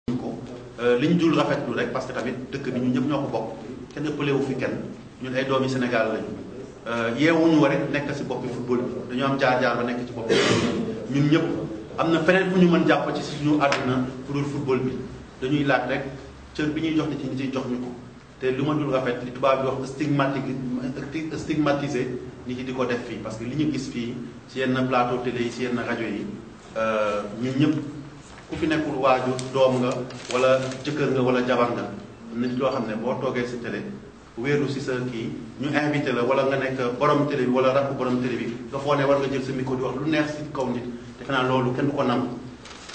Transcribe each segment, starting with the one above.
li ñu dul rafetlu rek parce que tamit dëkk bi ñun ñëpp ñoo ko bokk kenn ëppalewu fi kenn ñun ay doomi Sénégal lañu yeewuñu war rek nekk si boppi football bi dañoo am jaar-jaar ba nekk ci boppi ñun ñëpp am na feneen fu ñu mën jàpp ci suñu àdduna fu dul football bi dañuy laaj rek cër bi ñuy jox nit ñi jox ñu ko te lu ma dul rafet li tubaab bi wax stigmatisé nit ñi di ko def fii parce que li ñu gis fii ci yenn plateau télé yi ci yenn rajo yi ñun ñëpp ku fi nekkul waajur doom nga wala jëkkër nga wala jabar nga nit loo xam ne boo toogee si télé wéeru si sa kii ñu invité la wala nga nekk borom télé bi wala rakku borom télé bi nga foo ne war nga jël sa micro di wax lu neex si kaw nit defe naa loolu kenn du ko nam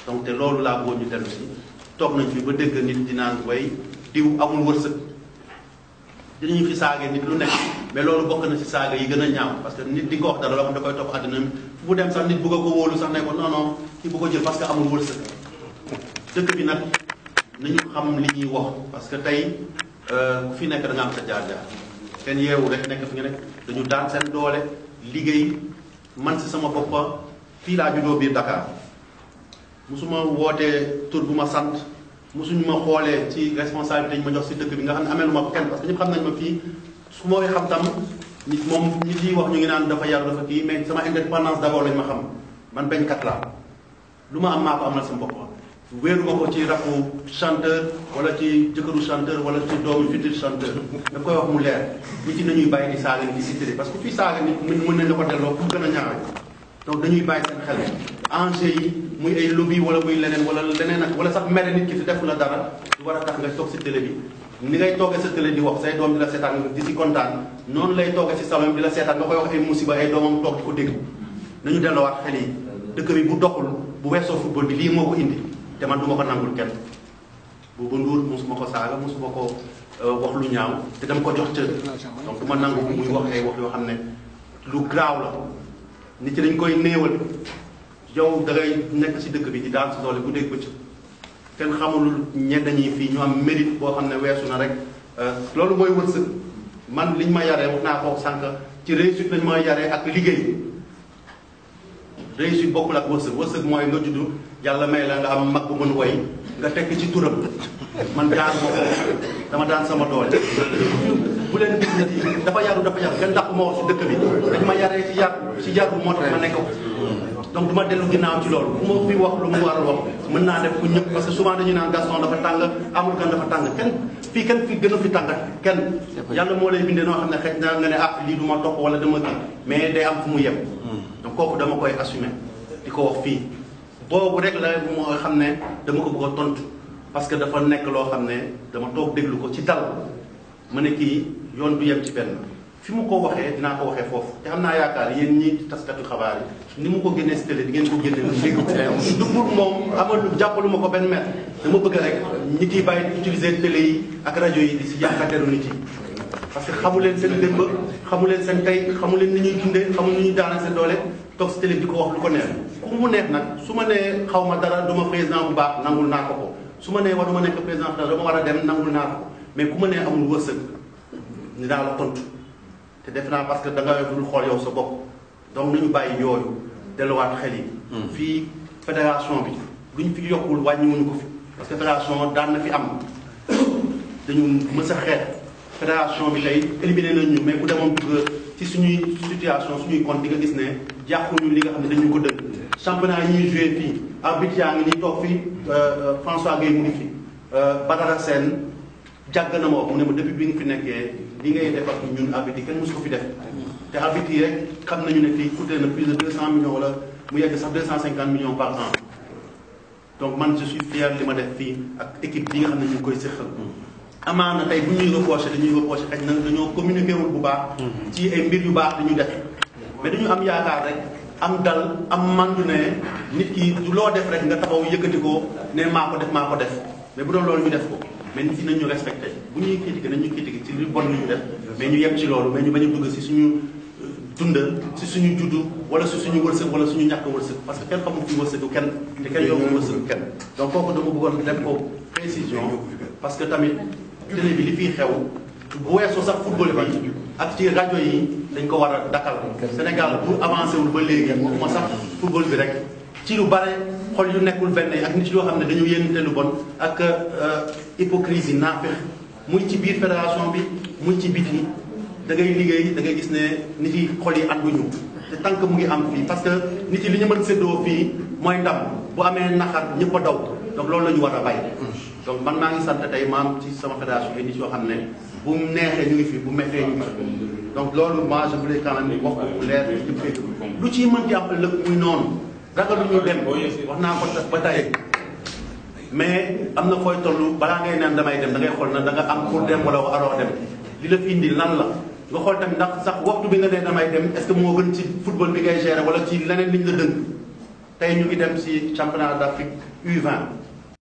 donc te loolu laa bëggoon ñu dellu si toog nañ fi ba dégg nit di naan way diw amul wërsëg dinañu fi saaga nit lu nekk mais loolu bokk na si saaga yi gën a ñaaw parce que nit di ko wax dara loo xam da koy topp àddina fu mu dem sax nit bëgg a ko wóolu sax ne ko non non kii bu ko jël parce que amul wërsëg dëkk bi nag nañu xam li ñuy wax parce que tey ku fi nekk da nga am sa jaar-jaar kenn yeewu rek nekk fi nga nekk dañu daan seen doole liggéey man si sama boppa fii laa juddoo biir Dakar musuma wootee tur bu ma sant musuñu ma xoolee ci responsabilité ñu ma jox si dëkk bi nga xam ne amelu ma ko kenn parce que ñëpp xam nañ ma fii su ma xam tam nit moom nit yi wax ñu ngi naan dafa yaru dafa kii mais sama indépendance d'abord lañ ma xam man bañkat laa lu ma am maa ko amal sama bopp wéeru ma ko ci rakku chanteur wala ci jëkkëru chanteur wala ci doomu futur chanteur da koy wax mu leer nit ñi nañuy bàyyi di saaga nit di si télé parce que fii saaga nit mën nañ la ko delloo pour gën a ñaawe donc dañuy bàyyi seen xel enjeu yi muy ay lobby wala muy leneen ak wala sax mere nit ki te defu la dara du war a tax nga toog si télé bi ni ngay toogee sa télé di wax say doom di la seetaan di si kontaan noonu lay toogee si salon di la seetaan nga koy wax ay musiba ay doomam toog di ko dégg nañu delloowaat xel yi dëkk bi bu doxul bu weesoo football bi lii moo ko indi te man du ma ko nangul kenn boobu Ndour mosuma ko saaga mosuma ko wax lu ñaaw te dama ko jox cër donc du ma nangu muy wax ay wax yoo xam ne lu graaw la nit ñi dañ koy néewal yow da ngay nekk si dëkk bi di daan si doole bu dégg bëccëg kenn xamul ñenn ñi fii ñu am mérite boo xam ne weesu na rek loolu mooy wërsëg man liñ ma yaree wax naa ko sànq ci réussite lañ ma yaree ak liggéey réussite bokkul ak wërsëg mooy nga juddu yàlla may la nga am mag bu mën way nga tekk ci turam man daan ma ko dama daan sama doole bu leen gis nit yi dafa yaru kenn dàqu ma wax si dëkk bi dañ ma yaree ci yar moo tax ma nekk ko donc du ma dellu ginnaaw ci loolu bu ma fi wax lu mu war a wax mën naa def ku ñëpp parce que souvent dañuy naan Gaston dafa tàng amul kan dafa tàng kenn fi gën a fi tàng kenn yàlla moo lay bindee noo xam ne xëy na nga ne lii du ma topp wala dama kii mais day am fu mu yem donc kooku dama koy assumer di ko wax fii boobu rek la moo xam ne dama ko bëgg a tontu parce que dafa nekk loo xam ne dama toog déglu ko ci dal ma ne kii yoon du yem ci benn fi mu ko waxee dinaa ko waxee foofu te am naa yaakaar yéen ñi taskatu xabaar yi ni mu ko génnee si télé di ngeen ko génne dégg ko du pour moom amalu jàppalu ma ko benn mètre dama bëgg rek nit yi bàyyi utiliser télé yi ak rajo yi di si yàqateeru nit yi parce que xamu leen seen démb xamu leen seen tey xamu leen ni ñuy dundee xamu ni ñuy daana seen doole toog si télé di ko wax lu ko neex ku mu neex nag su ma nee xaw ma dara du ma président bu baax nangul naa ko ko su ma nee war du ma nekk président dama war a dem nangul naa ko mais ku ma nee amul wërsëg ni daa la tontu te def naa parce que da nga dul xool yow sa bopp donc nañu bàyyi yooyu delluwaat xel yi fii fédération bi luñ fi yokkul wàññiwuñu ko fi parce que fédération daan na fi am dañu mës a xeex fédération bi tey éliminé nañ ñu mais ku demoon dugg ci suñuy situation suñuy compte di nga gis ne jàppuñu li nga xam ne dañu ko dëgg championnat yi ñuy joué fii arbitre yaa ngi nii toog fii François Gueye mu ngi fi Badara Sène jàgg na ma wax mu ne ma depuis bi nga fi nekkee li ngay defar ñun arbitre yi kenn mosu ko fi def te arbitre yi rek xam nañu ne fii coûté na plus de 200 millions wala mu yegg sax 250 millions par an donc man je suis fier li ma def fii ak équipe bi nga xam ne ñu ngi koy séqal amaana tey bu ñuy reproché dañuy reproché xëy na dañoo communiqué wul bu baax ci ay mbir yu baax dañu def mais dañu am yaakaar rek am dal am mandu ne nit ki du loo def rek nga taxaw yëkkati ko ne maa ko def mais bu doon loolu ñu def ko mais nit ñi nañ ñu respecté bu ñuy critiqué nañ ñu critiqué ci lu bon li ñu def mais ñu yem ci loolu mais ñu bañ a dugg si suñu dund si suñu juddu wala si suñu wërsëg wala suñu ñàkk wërsëg parce que kenn xamul fi wërsëgu kenn te kenn yóbbu wërsëgu kenn donc kooku dama bëggoon def ko précision parce que tamit télé bi li fiy xew bu weesoo sax football bi ak ci rajo yi dañ ko war a dakkal Sénégal bu avancé wul ba léegi waxuma sax football bi rek ci lu bare xol yu nekkul benn ak nit yoo xam ne dañu yénente lu bon ak hypocrisie naafeq muy ci biir fédération bi muy ci biti da ngay liggéey da ngay gis ne nit yi xol yi ànduñu te tant que mu ngi am fii parce que nit yi li ñu mën séddoo fii mooy ndam bu amee naxar ñëpp a daw donc loolu la ñu war a bàyyi. donc man maa ngi sant tey maam ci sama fédération yi nit yoo xam ne bu mu neexee ñu ngi fi bu méttee ñu ngi fi donc loolu moi je voulais quand même wax ko leer ñëpp dégg lu ciy mën di am ëllëg muy noonu ragalu ñu dem wax naa ko ba tey mais am na fooy toll balaa ngay naan damay dem da ngay xool na da nga am pour dem wala aroo dem li la fi indi lan la nga xool tamit ndax sax waxtu bi nga nee damay dem est-ce que moo gën ci football bi ngay gérer wala ci leneen liñ la dënk tey ñu ngi dem si championnat d'Afrique U20